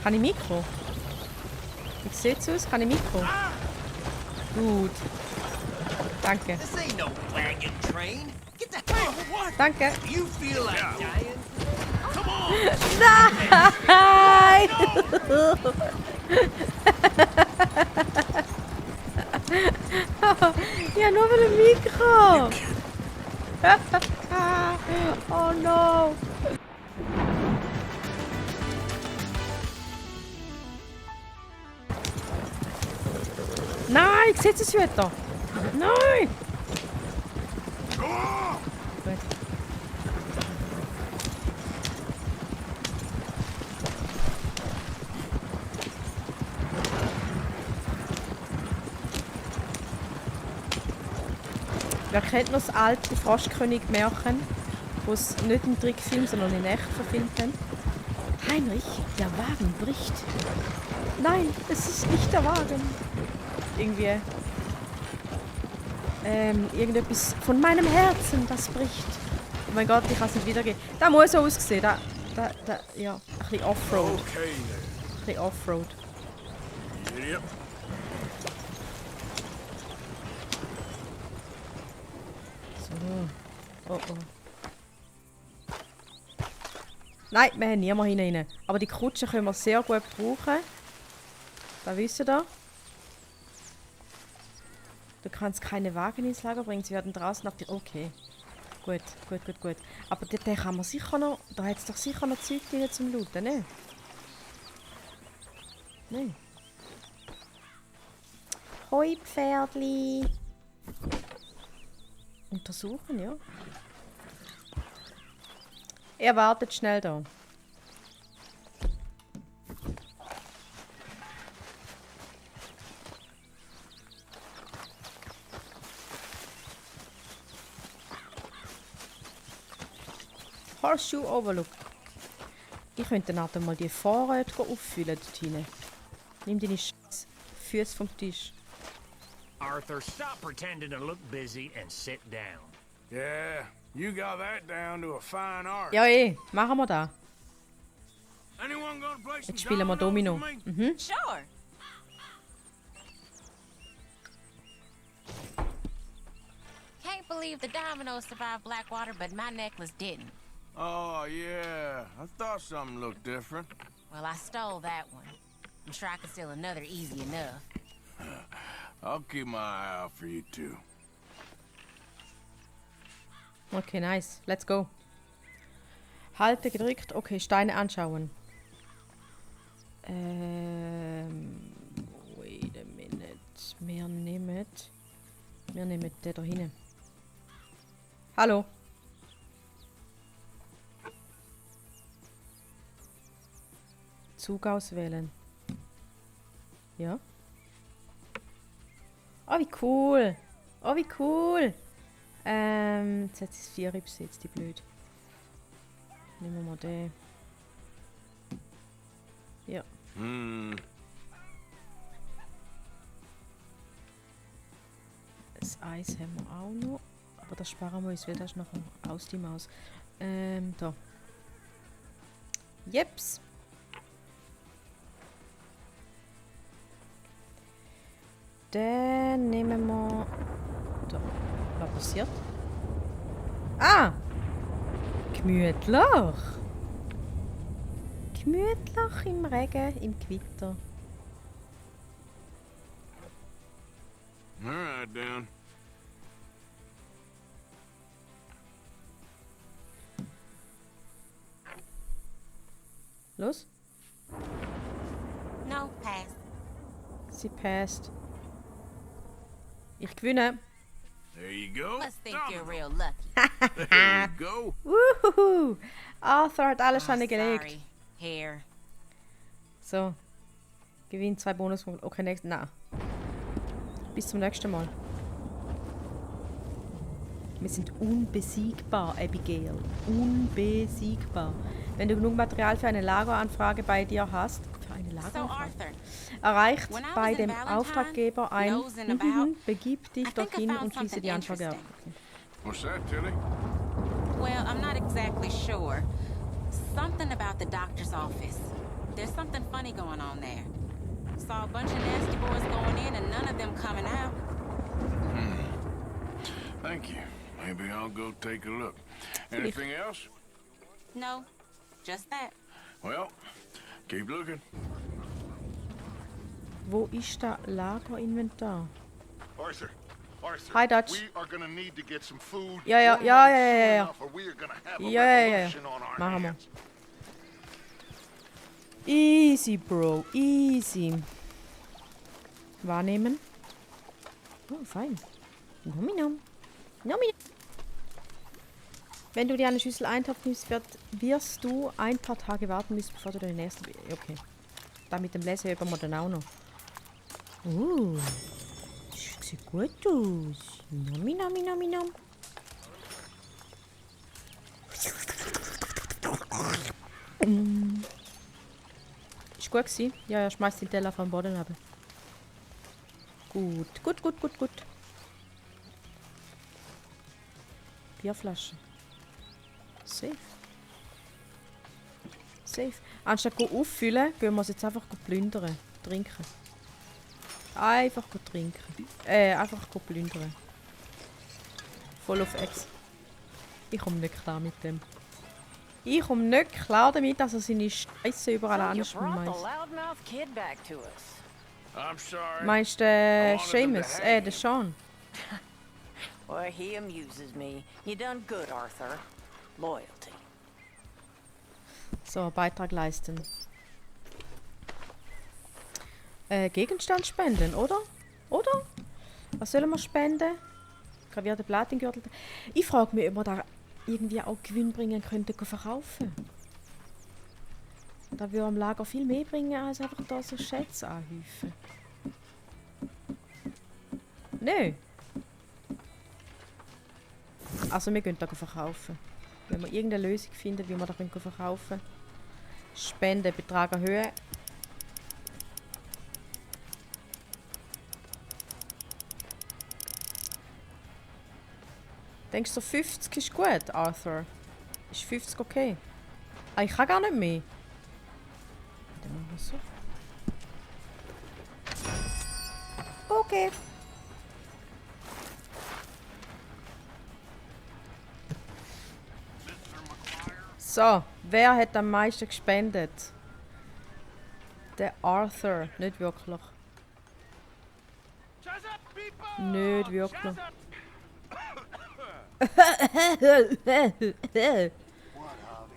Kann ich Mikro? Wie sieht's aus? Kann ich Mikro? Gut. Danke. This ain't no wagon train. Get the Danke. You feel like dying? Come on! Nein! Ja, nur mit dem Mikro. Oh no. Nein, Gesetzeshüter. Nein. Gut. Wer kennt noch das alte Froschkönig-Märchen, wo es nicht im Trickfilm, sondern in echt verfilmt haben? Heinrich, der Wagen bricht. Nein, es ist nicht der Wagen. Irgendwie. Irgendetwas von meinem Herzen, das bricht. Oh mein Gott, ich kann es nicht wiedergeben. Da muss so aussehen. Ja, ein bisschen Offroad. Okay Ein bisschen Offroad. then. Yep. So. Oh oh. Nein, wir haben niemanden hinein. Aber die Kutsche können wir sehr gut brauchen. Da wisst ihr da. Du kannst keine Wagen ins Lager bringen, sie werden draußen auf die... Okay. Gut. Aber den kann man sicher noch... Da hat es doch sicher noch Zeug drin zum Looten, ne? Nein. Hoi, Pferdli. Untersuchen, ja. Er wartet schnell da. Horseshoe Overlook. Ich könnte nachher mal die Vorräte auffüllen dort hinten. Nimm deine Füße vom Tisch. Arthur, stop pretending to look busy and sit down. Yeah, you got that down to a fine art. Ja machen wir das. Anyone gonna play some Jetzt spielen wir Domino. dominoes with Mhm. Sure. Can't believe the dominoes survived Blackwater, but my necklace didn't. me? Oh, yeah. I thought something looked different. Well, I stole that one. I'm sure I could steal another easy enough. I'll keep my eye out for you two. Okay, nice. Let's go. Halte gedrückt. Okay, Steine anschauen. Wait a minute. Wir nehmen den da hinten. Hallo. Zug auswählen. Ja. Oh, wie cool. Oh, wie cool. Jetzt hat sie 4 besetzt, die blöd. Nehmen wir mal den. Ja. Das Eis haben wir auch noch. Aber das sparen wir uns, weil das ist nachher aus die Maus. Da. Jeps. Dann nehmen wir... Da. Was passiert? Ah! Gemütlich! Gemütlich im Regen, im Gewitter. All right, Dan. Los? No, pass. Sie passt. Ich gewinne. There you go. Must think you're Domino. real lucky. There you go. Wuhu! Arthur hat alles Oh, schon gelegt. sorry. Here. So. Gewinn 2 Bonuspunkte. Okay, nächstes. Na. Bis zum nächsten Mal. Wir sind unbesiegbar, Abigail. Unbesiegbar. Wenn du genug Material für eine Lageranfrage bei dir hast, für eine So, Lageranfrage, Arthur, erreicht when I was bei in dem Valentine, Auftraggeber ein nosing about, begib dich I doch think I hin found und schließe something die Anfrage ab. interesting. What's that, Tilly? well, I'm not exactly sure. Something about the doctor's office. There's something funny going on there. Saw a bunch of nasty boys going in and none of them coming out. Thank you. Maybe I'll go take a look. Anything else? No, just that. Well, keep looking. Wo ist das Lagerinventar? Arthur, Hi, Dutch. we are gonna need to get some food. Ja. soon enough, or we are gonna have a Ja. revolution on our Machen wir. hands. Easy, Bro. Easy. Wahrnehmen. Oh, fein. Nom. Wenn du dir eine Schüssel Eintopf nimmst, wirst du ein paar Tage warten müssen, bevor du den nächsten... Okay. Da mit dem Lesen üben wir dann auch noch. Das sieht gut aus. Nom. Ist gut gewesen? Ja, schmeiß den Teller vom Boden runter. Gut. Bierflasche. Safe. Anstatt auffüllen, gehen wir es jetzt einfach plündern. Trinken. Einfach trinken. Einfach plündern. Voll auf Ex. Ich komme nicht klar mit dem. Ich komme nicht klar damit, dass er seine Scheiße überall anschmeißt. I'm sorry. Meinst du Seamus? Der Sean. Well, he amuses me. You done good, Arthur. Loyalty. So, Beitrag leisten. Gegenstand spenden, oder? Oder? Was sollen wir spenden? Gravierte Platengürtel. Ich frage mich, ob wir da irgendwie auch Gewinn bringen könnten, verkaufen. Da würde am Lager viel mehr bringen, als einfach da so Schätze anhäufen. Nö. Also wir können da verkaufen. Wenn wir irgendeine Lösung finden, wie wir da verkaufen können. Spenden, Betrag erhöhen. Denkst du, 50 ist gut, Arthur? Ist 50 okay? Ah, ich kann gar nicht mehr. Dann machen wir so. Okay. So, wer hat am meisten gespendet? Der Arthur, nicht wirklich. Nicht wirklich.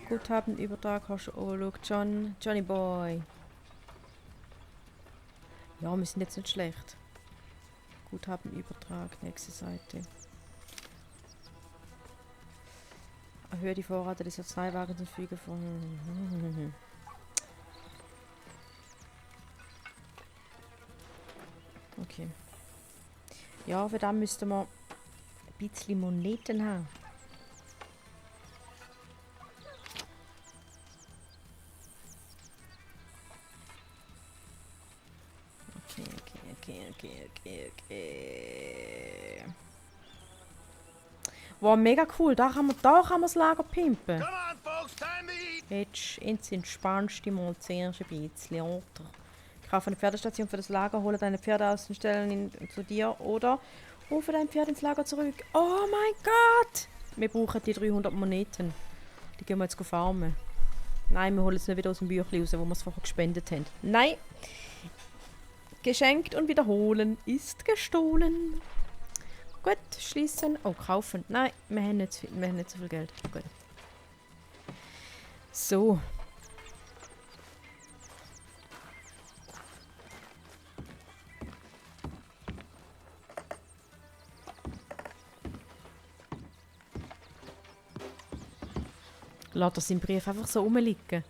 Guthabenübertrag hast du overlooked, Johnny Boy. Ja, wir sind jetzt nicht schlecht. Guthabenübertrag, nächste Seite. Erhöhe die Vorrate des Arzneiwagens und füge von... Okay. Ja, für dann müssten wir ein bisschen Moneten haben. Okay. Wow, mega cool. Da kann man das Lager pimpen. Come on, folks, time to eat. Jetzt entspannst du mal zuerst ein bisschen, oder? Kaufe eine Pferdestation für das Lager, hole deine Pferde aus den Ställen zu dir oder rufe dein Pferd ins Lager zurück. Oh mein Gott! Wir brauchen die 300 Moneten. Die gehen wir jetzt farmen. Nein, wir holen es nicht wieder aus dem Büchlein raus, wo wir es vorher gespendet haben. Nein! Geschenkt und wiederholen ist gestohlen. Gut, schließen. Oh, kaufen. Nein, wir haben nicht so viel Geld. Gut. So. Lass das im Brief einfach so rumliegen.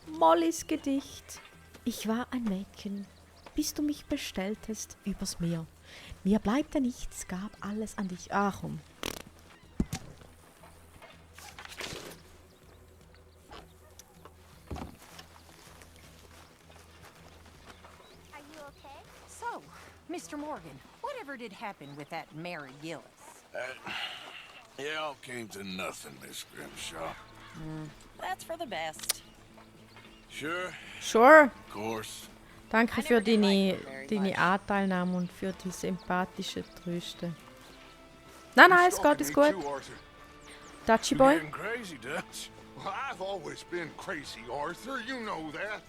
Mollys Gedicht. Ich war ein Mädchen, bis du mich bestelltest übers Meer. Mir bleibte nichts, gab alles an dich. Ach komm. Are you okay? So, Mr. Morgan, whatever did happen with that Mary Gillis? It all came to nothing, Miss Grimshaw. That's for the best. Sure, Sure. of course. Danke für deine Anteilnahme und für die sympathische Trösten. Nein, es geht, ist gut. Too, Arthur. Dutchy You're Boy. getting crazy, Dutch. Well, I've always been crazy, Arthur. You know that.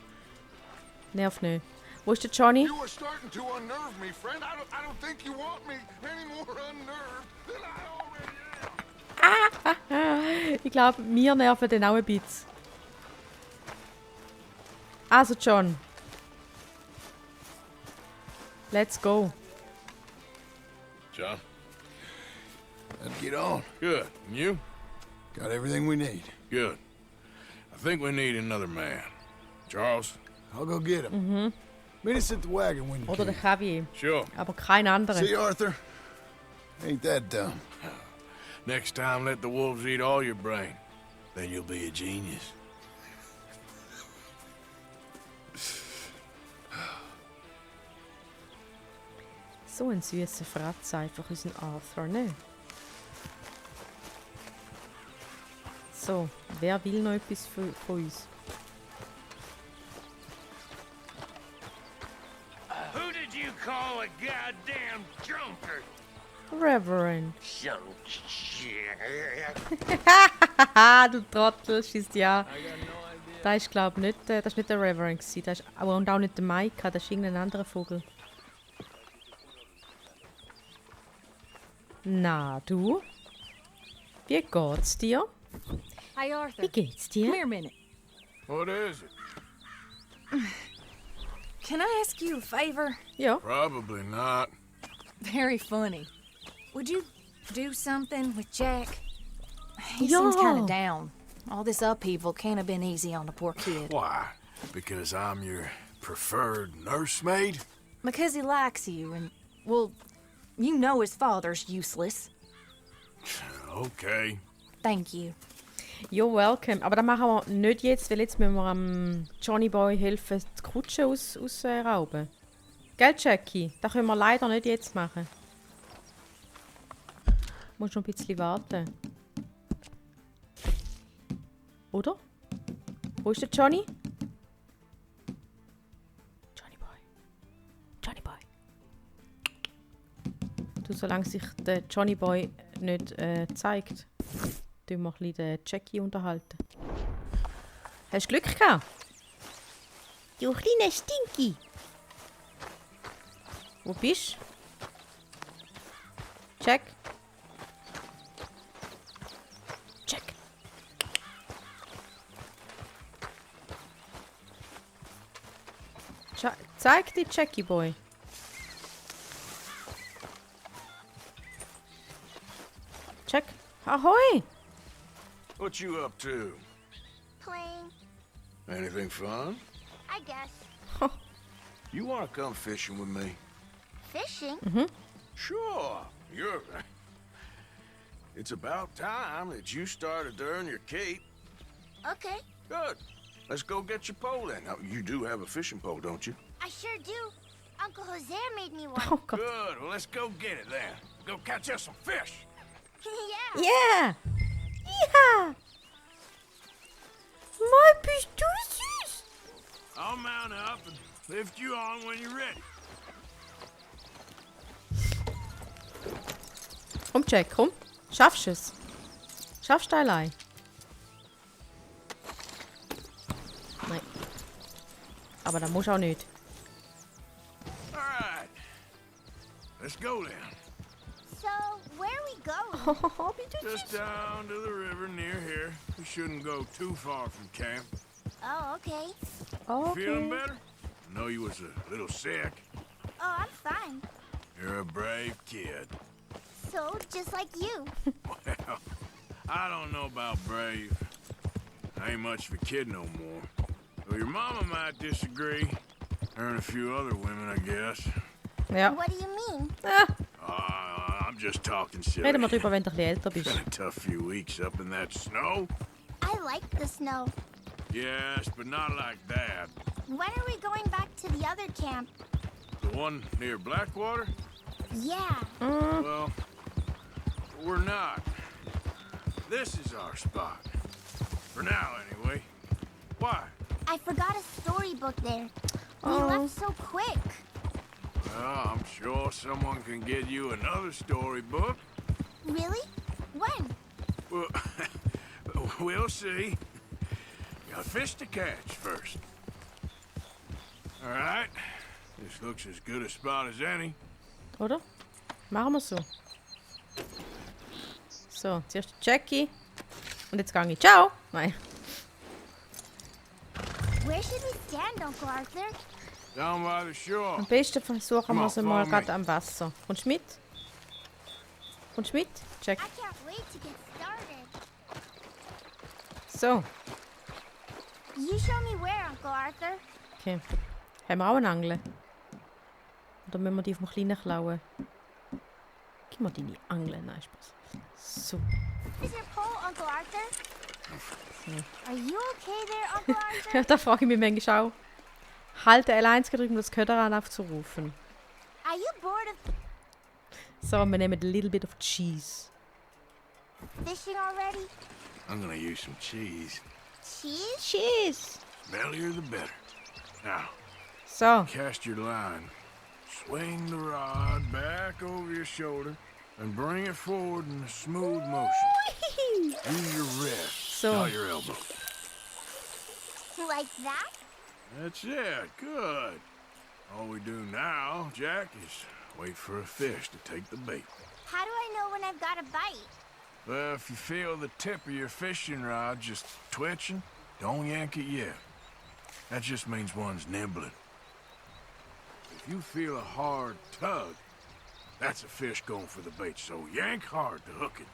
Nerv nicht. Wo ist der Johnny? You are starting to unnerve me, friend. I don't think you want me any more unnerved than I already am. Ich glaube, wir nerven den auch ein bisschen. Also John. Let's go. John? Let's get on. Good. And you? Got everything we need. Good. I think we need another man. Charles? I'll go get him. Meet us at the wagon when you Oder der can. Javier. Sure. Aber kein anderer. See, Arthur? Ain't that dumb. Next time, let the wolves eat all your brain. Then you'll be a genius. So ein süßer Fratz einfach, unseren Arthur, ne? So, wer will noch etwas von uns? Who did you call a goddamn drunkard? Reverend. Some shit. Haha, du Trottel, schießt ja. Das ist glaube nicht, das ist nicht der Reverend gewesen. Das ist, und auch nicht der Micah, das ist irgendein anderer Vogel. Na, du? Wie geht's dir? Hi, Arthur. Wie geht's Come dir? here a minute. What is it? Can I ask you a favor? Ja. Probably not. Very funny. Would you do something with Jack? He Yeah. seems kind of down. All this upheaval can't have been easy on the poor kid. Why? Because I'm your preferred nursemaid? Because he likes you and, well, you know his father's useless. Okay. Thank you. You're welcome. Aber das machen wir nicht jetzt, weil jetzt müssen wir am Johnny Boy helfen, die Kutsche ausrauben. Gell, Jackie? Das können wir leider nicht jetzt machen. Musst noch ein bisschen warten. Oder? Wo ist der Johnny? Johnny Boy. Johnny Boy. Du, solange sich der Johnny Boy nicht zeigt, tun wir ein bisschen den Jackie unterhalten. Hast du Glück gehabt? Du kleiner Stinky. Wo bist du? Jack? Jack. Zeig dir Jackie Boy. Jack. Ahoi! What you up to? Playing, Anything fun? I guess. You want to come fishing with me? Fishing? Sure. You're... It's about time that you started to earn your keep. Okay, Good. Let's go get your pole then. Now, you do have a fishing pole, don't you? I sure do. Uncle Jose made me one. Oh Gott. Good. Well, let's go get it then. Go catch us some fish. Yeah. Yeah! Ja! Mal bist du süß! I'll mount up and lift you on when you're ready. Komm, Jack, komm. Schaffst du es? Schaffst du allein? Nein. Aber da musst du auch nicht. All right. Let's go then. So, where are we going? Oh, wie du Just down to the river near here. We shouldn't go too far from camp. Oh, okay. Feeling Okay. better? I know you was a little sick. Oh, I'm fine. You're a brave kid. So, just like you. Well, I don't know about brave. I ain't much of a kid no more. Well, your mama might disagree. Her and a few other women, I guess. Ja. What do you mean? I'm just talking silly. Reden wir drüber, wenn du ein bisschen älter Been bist. a tough few weeks up in that snow. I like the snow. Yes, but not like that. When are we going back to the other camp? The one near Blackwater? Yeah. Well, we're not. This is our spot. For now, anyway. Why? I forgot a storybook there. We Oh. left so quick. Well, I'm sure someone can get you another storybook. Really? When? Well, we'll see. Got fish to catch first. All right. This looks as good a spot as any. Oder? Machen wir so. So, zuerst Jackie. Und jetzt gehe ich. Ciao! Nein. Where should we stand, Uncle Arthur? Down by the shore. Am besten versuchen wir es Come on, mal follow gerade me. am Wasser. Kommst du mit? Kommst du mit? Jack. I can't wait to get started. So, You show me where, Uncle Arthur. okay. Haben wir auch eine Angel? Oder müssen wir die vom Kleinen klauen? Gib mir deine Angel. Nein, Spaß. So. Is your pole, Uncle Arthur? Are you okay there, Uncle Arthur? Ja, da frage ich mich manchmal auch. Halte L1 gedrückt, um das Köder aufzurufen. Are you bored of So, wir nehmen a little bit of cheese. fishing already? I'm gonna use some cheese. Cheese? Cheese! Bellier the better. Now, So, cast your line. Swing the rod back over your shoulder and bring it forward in a smooth motion. Use your wrist, So. not your elbow. Like that? That's it. Good. All we do now, Jack, is wait for a fish to take the bait. How do I know when I've got a bite? Well, if you feel the tip of your fishing rod just twitching, don't yank it yet. That just means one's nibbling. If you feel a hard tug, that's a fish going for the bait, so yank hard to hook it.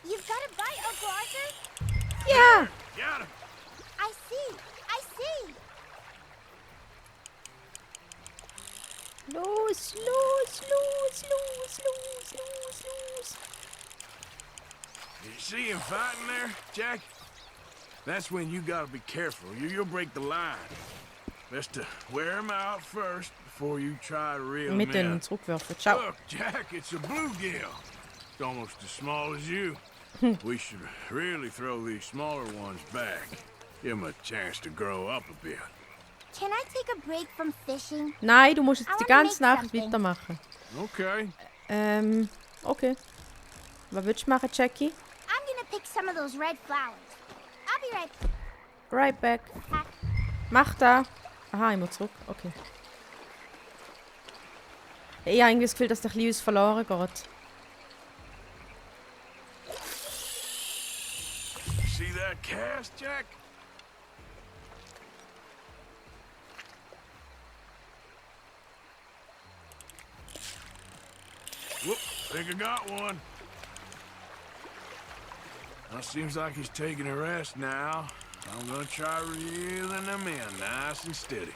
You've got a bite, Uncle Arthur? ja! Got him! I see. I see. Los, los, los, los, los, los, los. You see him fighting there, Jack? That's when you gotta be careful. You'll break the line. Best to wear him out first before you try to reel him Mit in. und zurückwerfen. Ciao. Look, Jack, it's a bluegill. It's almost as small as you. We should really throw these smaller ones back. Give them a chance to grow up a bit. Can I take a break from fishing? Nein, du musst jetzt I die wanna ganze make Nacht something. weitermachen. Okay. Okay. Was willst du machen, Jackie? I'm gonna pick some of those red flowers. I'll be right Right back. back. Mach da. Aha, ich muss zurück. Okay. Ich habe irgendwie das Gefühl, dass der Kleine uns verloren geht. See that cast, Jack? Whoop, think I got one. Well, seems like he's taking a rest now. I'm gonna try reeling them in nice and steady.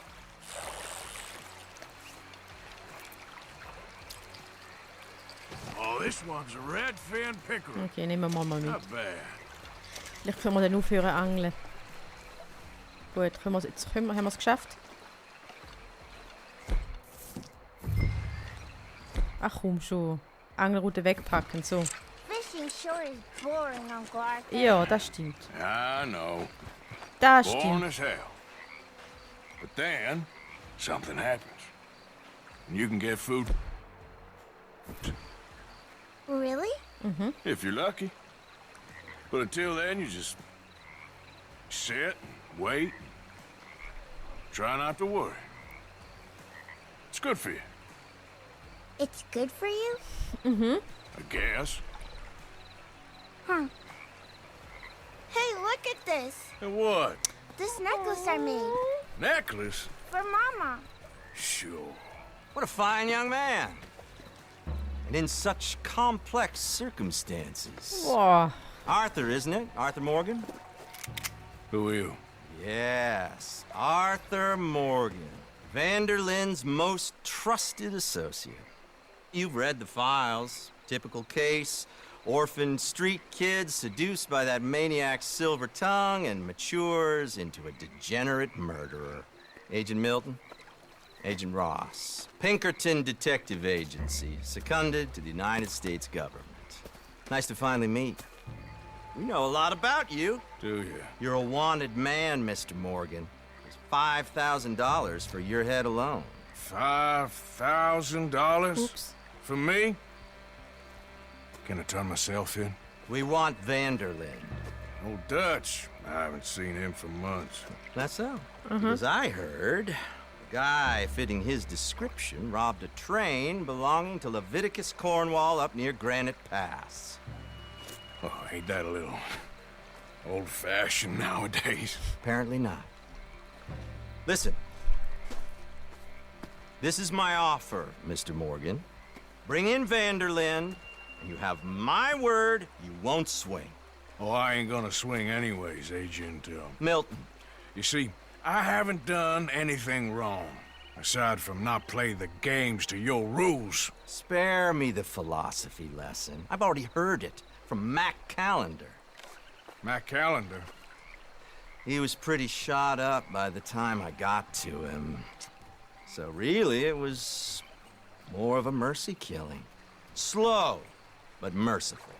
Oh, this one's a red-fin pickerel. Okay, nehmen wir mal mit. Not bad. Vielleicht können wir dann aufhören angeln. Gut, haben wir es geschafft? Ach komm schon. Angelrute wegpacken, so. Fishing sure is boring, Uncle Arthur. Ja, das stimmt. I know. Das Born stimmt. as hell. But then, something happens. And you can get food. Really? If you're lucky. But until then, you just sit and wait. Try not to worry. It's good for you, It's good for you? I guess. Huh. Hey, look at this. And what? This necklace I made. Necklace? For Mama. Sure. What a fine young man. And in such complex circumstances. Boah. Arthur, isn't it? Arthur Morgan? Who are you? Yes, Arthur Morgan. Vanderlyn's most trusted associate. You've read the files. Typical case. Orphaned street kid seduced by that maniac's silver tongue and matures into a degenerate murderer. Agent Milton? Agent Ross. Pinkerton Detective Agency, seconded to the United States government. Nice to finally meet. We know a lot about you. Do you? You're a wanted man, Mr. Morgan. There's $5,000 for your head alone. $5,000? Ups. For me? Can I turn myself in? We want Vanderlyn. Old Dutch. I haven't seen him for months. That's so. Because I heard a guy fitting his description robbed a train belonging to Leviticus Cornwall up near Granite Pass. Oh, ain't that a little old-fashioned nowadays? Apparently not. Listen. This is my offer, Mr. Morgan. Bring in Vanderlyn, and you have my word you won't swing. Oh, I ain't gonna swing anyways, Agent, Milton. You see, I haven't done anything wrong, aside from not play the games to your rules. Spare me the philosophy lesson. I've already heard it from Mac Callender. Mac Callender? He was pretty shot up by the time I got to him. So really, it was more of a mercy killing. Slow, but merciful.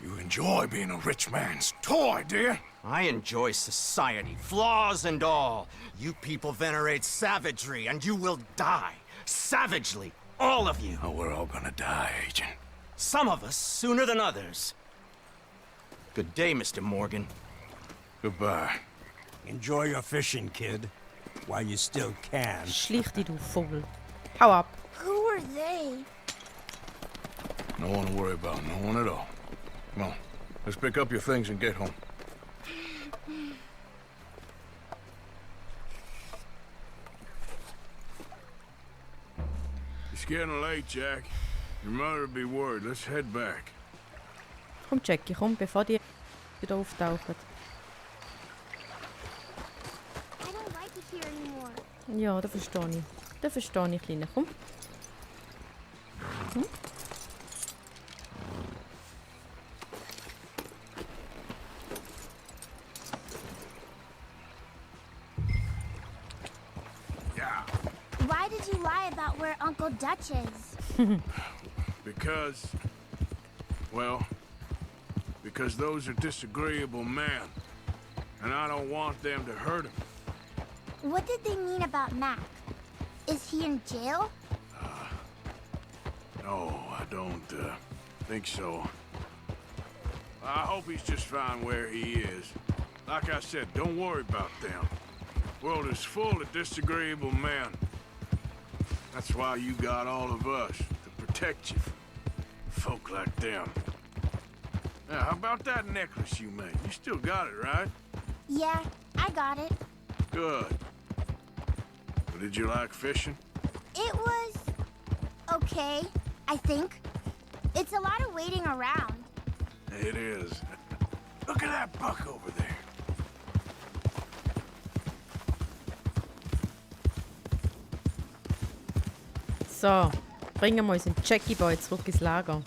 You enjoy being a rich man's toy, dear. I enjoy society, flaws and all. You people venerate savagery, and you will die. Savagely, all of you. Oh, we're all gonna die, Agent. Some of us sooner than others. Good day, Mr. Morgan. Goodbye. Enjoy your fishing, kid, while you still can. Schlich dich, du Vogel. Hau ab. Who are they? No one to worry about, no one at all. Come on, let's pick up your things and get home. It's getting late, Jack. Your mother'll be worried. Let's head back. Komm, Jackie, komm, bevor die wieder auftauchen. I don't like it here anymore. Ja, das verstehe ich. Das verstehe ich, Kleiner. Komm. Hm? Yeah. Why did you lie about where Uncle Dutch is? Because, well, because those are disagreeable men. And I don't want them to hurt him. What did they mean about Mac? Is he in jail? No, I don't think so. I hope he's just fine where he is. Like I said, don't worry about them. The world is full of disagreeable men. That's why you got all of us, to protect you from folk like them. Now, how about that necklace you made? You still got it, right? Yeah, I got it. Good. Well, did you like fishing? It was okay, I think. It's a lot of waiting around. It is. Look at that buck over there. So, bringen wir unseren Jackie Boy zurück ins Lager.